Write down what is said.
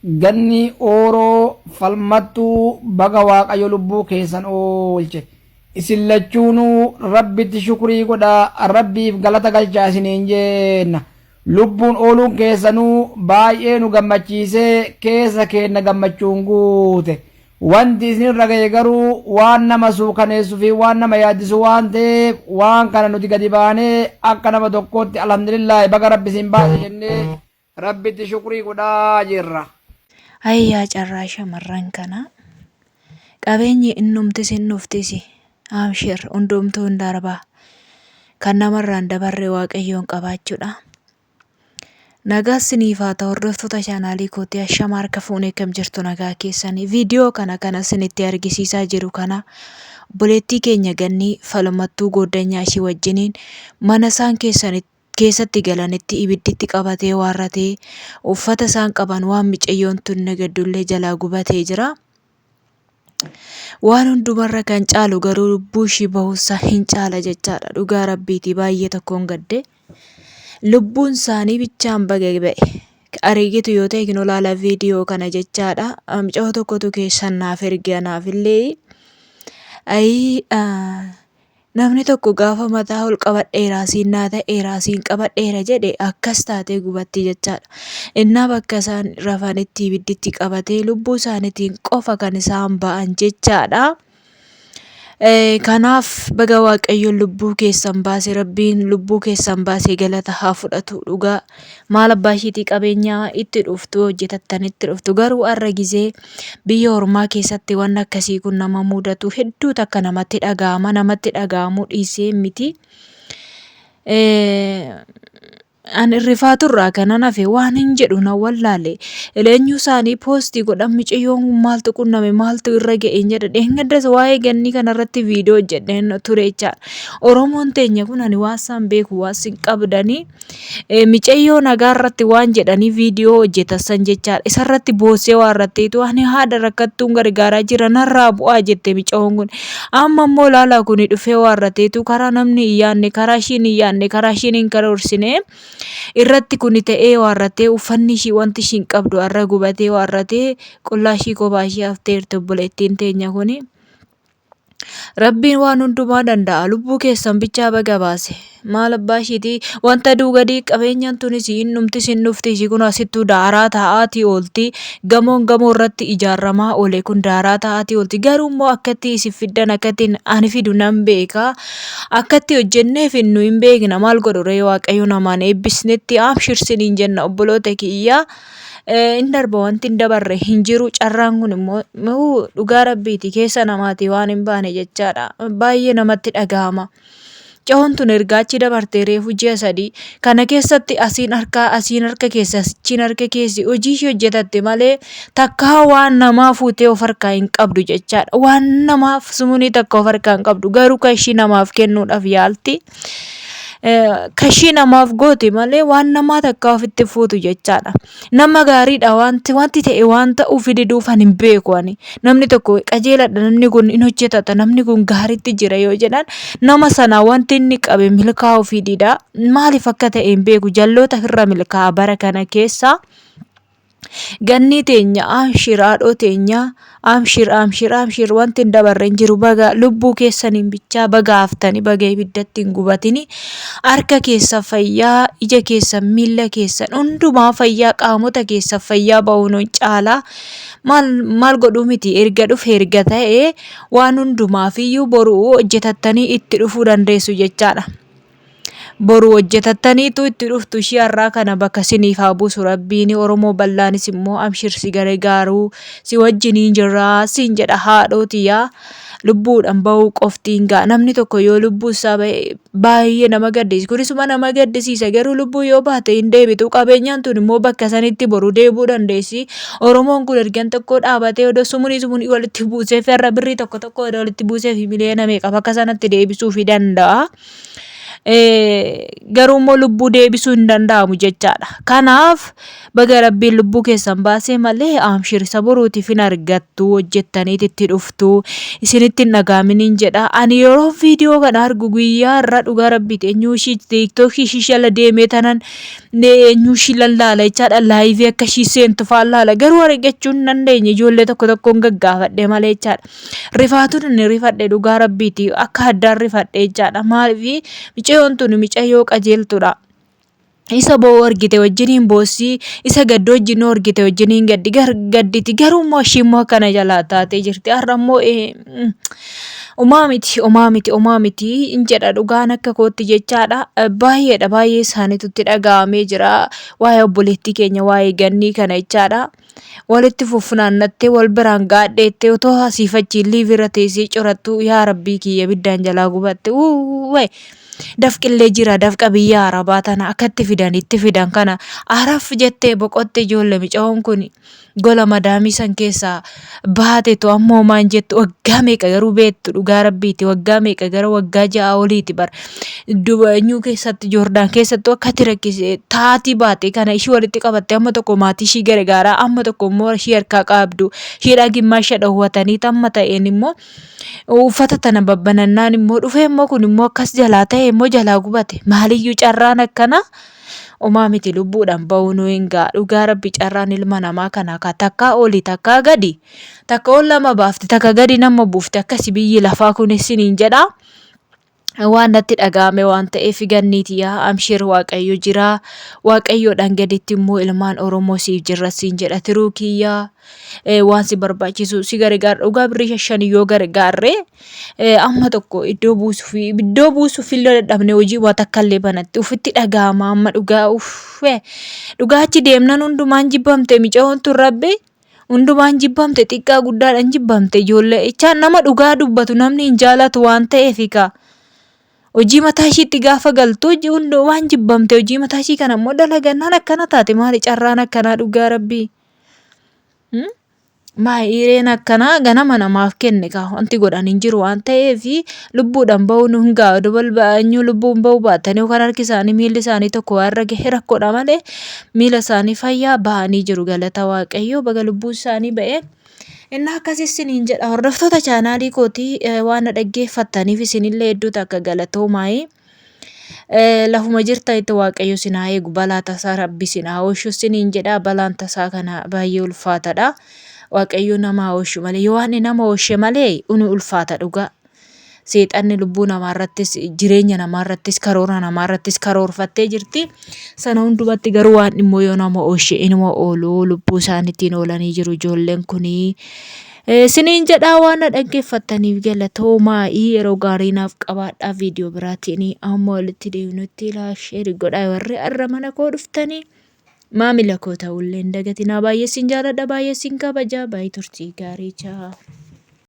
Ganni Ooroo Falmattuu baga Waaqayyo lubbuu keessan oolche. Isin lachuunuu Rabbitti shukrii godhaa, Rabbiif galata galchaa isiniin jenna. Lubbuun ooluun keessanuu baay'ee nu gammachiisee keessa keenna gammachuun guute. Wanti isinirra gahe garuu waan nama suukaneessu fi waan nama yaaddisu waan ta'eef waan kana nuti gadi baanee akka nama tokkootti alhamdulillaahi baga Rabbi isin baase jennee Rabbitti shukrii godhaa jirra. Ayi yaa carraa shamarran kanaa. Qabeenyi innumtis hin dhuftisi. Amshir hundumtuu hin darbaa. Kan namarraan dabarre Waaqayyoon qabaachuudha. Nagaa siniif haa ta'u hordoftoota chaanaalii kootii ashama harka fuunee kam jirtu nagaa keessanii viidiyoo kana kana sinitti argisiisaa jiru kana obboleettii keenya Gannii Falmattuu gooddanyaa ishii wajjiniin mana isaan keessanitti keessatti galanitti ibidditti qabatee waarratee uffata isaan qaban waan micayyoon tun nagaddullee jalaa gubatee jira. Waan hundumarra kan caalu garuu lubbuu ishii bahuusaa hin caala jechaadha. Dhugaa rabbiitii baay'ee tokkoon gadde. Lubbuun isaanii bichaan baga ba'e. Ariigitu yoo ta'e kinoo laala viidiyoo kana jechaadha. Mucaa tokkotu keessan naaf erge anaafillee. Ayii Namni tokko gaafa mataa ol qabadheera, asiin naa ta'eera, asiin qabadheera jedhe akkas taatee gubatti jechaadha. Innaa bakka isaan rafanitti ibidditti qabatee lubbuu isaaniitiin qofa kan isaan ba'an jechaadha. Kanaaf baga Waaqayyoon lubbuu keessan baase Rabbiin lubbuu keessan baasee galata haa fudhatu dhugaa. Maal abbaa ishiitii qabeenyaa itti dhuftu hojjetattan itti dhuftu garuu har'a gizee Biyya ormaa keessatti wanni akkasii kun nama mudatu hedduu takka namatti dhaga'ama. Namatti dhaga'amuu dhiisee miti. Ani rifaaturraa kanan hafe waan hin jedhu na wallaale. Leenyuu isaanii poostii godhan micayyoon kun maaltu qunname maaltu irra ga'e hin jedha. Dheengaddas waa'ee gannii kanarratti viidiyoo hojjedheen ture jechaadha. Oromoon teenya kun ani waan isaan beeku waan isin qabdanii. Micayyoo nagaa irratti waan jedhanii viidiyoo hojjetan san jechaadha. Isarratti boossee waan irratteetu ani haadha rakkattuun gargaaraa jira narraa bu'aa jette micayoon kun. Amma immoo ilaalaa kuni dhufee waan irratteetu karaa namni hin yaadne karaa ishiin hin yaadne karaa ishiin hin karoorsine irratti kuni ta'ee waan irrattee uffanni ishii wanti ishiin qabdu har'a gubatee waan irratee qullaa ishii kophaa ishii hafteerti obboleettiin teenya kuni. Rabbiin waan hundumaa danda'a. Lubbuu keessan bichaa baga baase. Maal abbaa ishiitii wanta aduu gadii qabeenyaan tunis hin dhumtis hin dhufti ishii kun asittuu daaraa taa'aatii oolti. Gamoon gamoo irratti ijaaramaa oole kun daaraa taa'aatii oolti. Garuu immoo akkatti isin fiddan akkatti ani fidu nan beeka. Akkatti hojjennee finnu hin beekna. Maal godhu ree Waaqayyo namaan eebbisnetti abshir siniin jenna obboloota kiyyaa. In darba wanti hin dabarre hin jiru carraan kun immoo dhugaa rabbiiti keessa namaati waan hin baane jechaadha baay'ee namatti dhagahama. Cahoon tun erga achi dabartee reefu ji'a 3 kana keessatti asiin harkaa asiin harka keessa achiin harka keessi hojii ishee hojjetatte malee takkaa waan namaa fuutee of harkaa hin qabdu jechaadha. Waan namaaf sumunii takka of harkaa hin qabdu garuu kan ishii namaaf kennuudhaaf yaalti. Kashii namaaf goote malee waan namaa takkaa ofitti fuutu jechaadha. Nama gaariidha wanti wanti ta'e waan ta'uuf diduuf ani hin beeku ani. Namni tokko qajeeladha namni kun hin hojjetata namni kun gaariitti jira yoo jedhan nama sana wanti inni qabe milkaa'uufii dida. Maaliif akka ta'e hin beeku jalloota irra milkaa'a bara kana keessa. Gannii teenya amshir haadhoo teenya amshir amshir amshir wanti hin dabarre hin jiru baga lubbuu keessaniin bichaa baga haftani baga ibiddatti hin gubatini harka keessa fayyaa ija keessa miilla keessan hundumaa fayyaa qaamota keessa fayyaa ba'uun caalaa maal maal godhuu miti erga dhufe erga ta'e waan hundumaaf iyyuu boru hojjetattanii itti dhufuu dandeessu jechaadha. Boru hojjetattaniitu itti dhuftu ishii har'aa kana bakka siniif haa buusu rabbiin Oromoo bal'aanis immoo amshir si gargaaruu si wajjiniin jirraa siin jedha haadhoo tiyyaa lubbuudhaan bahuu qoftiin ga'a namni tokko yoo lubbuu isaa bahe baay'ee nama gaddisiisa kunisuma nama gaddisiisa garuu lubbuu yoo baate hin deebitu qabeenyaan tun immoo bakka sanitti boru deebi'uu dandeessi Oromoon kun ergan tokko dhaabatee odoo sumunii sumunii walitti buusee fi har'a birrii tokko tokko odoo walitti buusee fi miliyoona meeqa bakka sanatti deebisuu fi danda'a. Garuu immoo lubbuu deebisuu hin danda'amu jechaadha. Kanaaf baga rabbiin lubbuu keessan baasee malee amshir isa boruutiif hin argattu hojjettaniit itti dhuftu isinitti hin dhaga'aminiin jedha. Ani yeroo viidiyoo kana argu guyyaa irraa dhugaa rabbiiti eenyuu ishii tiiktookii ishii jala deemee tanan Eenyuu ishii lallaala jechaadha. Laayivii akka ishii seentu fa'aa laala. Garuu argachuu hin dandeenye ijoollee tokko tokkoon gaggaafadhe malee jechaadha. Rifaatuun inni rifadhe dhugaa rabbiiti akka addaan rifadhe jechaadha. Maaliif micayyoon tun micayyoo qajeeltuudha. Isa boo'u argite wajjiniin boossi, isa gaddu wajjin argite wajjiniin gaddi gadditi. Garuu immoo ishii immoo akkana jalaa taatee jirti. Har'a immoo omaa miti, omaa miti, omaa miti hin jedha dhugaan akka kootti jechaadha. Baay'eedha baay'ee isaaniitu itti dhaga'amee jira. Waa'ee obboleettii keenya waa'ee gannii kana jechaadha. Walitti fuffunaannattee wal biraan gaadheettee otoo asiif achiin liiviirra teessee corattuu yaa rabbii kiyya ibiddaan jalaa gubatte. Uuwwee! Dafqillee jira dafqa biyya arabaa tana akkatti fidan itti fidan kana araf jettee boqotte ijoolle micawoon kun gola madaamii san keessaa baatetu amma homaan jettu waggaa meeqa garuu beektu dhugaa rabbiiti waggaa meeqa gara waggaa ja'a oliiti bar dubaanyuu keessatti joordaan keessattuu akkatti rakkise taatii baate kana ishii walitti qabatte amma tokko maatii ishii gargaaraa amma tokko immoo ishii harkaa qabdu ishiidhaa gimmaasha dhowwatanii amma ta'een immoo Uffata tana babbanannaan immoo dhufee immoo kun immoo akkas jalaa ta'e immoo jalaa gubate. Maaliyyuu carraan akkanaa omaa miti lubbuudhaan ba'uu nu hin ga'a. Dhugaa rabbi carraan ilma namaa kana ka takkaa oli takkaa gadi takka ol nama baafti takka gadi nama buufti akkasi biyyi lafaa kunis siniin jedha. Waan natti dhaga'ame waan ta'eef gannii tiyyaa amshir waaqayyo jira waaqayyoodhaan gaditti immoo ilmaan oromoo siif jirra siin jedha tiruu kiyyaa waan si barbaachisu si gargaara dhugaa birrii shan yoo gargaarre amma tokko iddoo buusuuf iddoo buusuuf illee dadhabne hojii waa takka illee banatti ufitti dhaga'ama amma dhugaa uffee dhugaa achi deemnan hundumaan jibbamte micayoon tun rabbi Hundumaan jibbamte xiqqaa guddaadhaan jibbamte ijoollee ichaan nama dhugaa dubbatu namni hin jaalatu waan ta'eef egaa hojii mataa ishiitti gaafa galtu hojii hundumaan jibbamte hojii mataa ishii kana immoo dalagannaan akkana taate maali carraan akkanaa dhugaa rabbii. Maa hireen akkanaa ganama namaaf kenne kaa wanti godhan hin jiru waan ta'eef lubbuudhaan ba'uun hin ga'a odoo balba'anyuu lubbuun ba'uu baatanii yookaan harki isaanii miilli isaanii tokko waa irra gahe rakkoodha malee miila isaanii fayyaa ba'anii jiru galata waaqayyoo baga lubbuun isaanii ba'e. Innaa akkas isiniin jedha hordoftoota chaanaalii kootii waan na dhaggeeffattaniif isinillee hedduu takka galatoomaayii. Lafuma jirtanitti waaqayyo isin haa eegu balaa tasaa rabbi isin haa oolchu isiniin jedha balaan tasaa kana baay'ee ulfaatadha. Waaqayyo nama haa oolchu malee yoo waan nama oolche malee uni ulfaata dhugaa. Seexanni lubbuu namaa irrattis jireenya namaa irrattis karoora namaa irrattis karoorfattee jirti. Sana hundumatti garuu waan immoo yoo nama oolche inuma oolu lubbuu isaaniitiin oolanii jiru ijoolleen kunii. Isiniin jedhaa waan na dhaggeeffattaniif galatoomaa yeroo gaarii naaf qabaadhaa viidiyoo biraatiin amma walitti deebinutti laayik sheerii godhaa warri har'a mana koo dhuftanii maamila koo ta'ullee hin dagatinaa baay'ee sin jaaladha baay'ee sin kabaja baay'ee turtii gaarii chaa.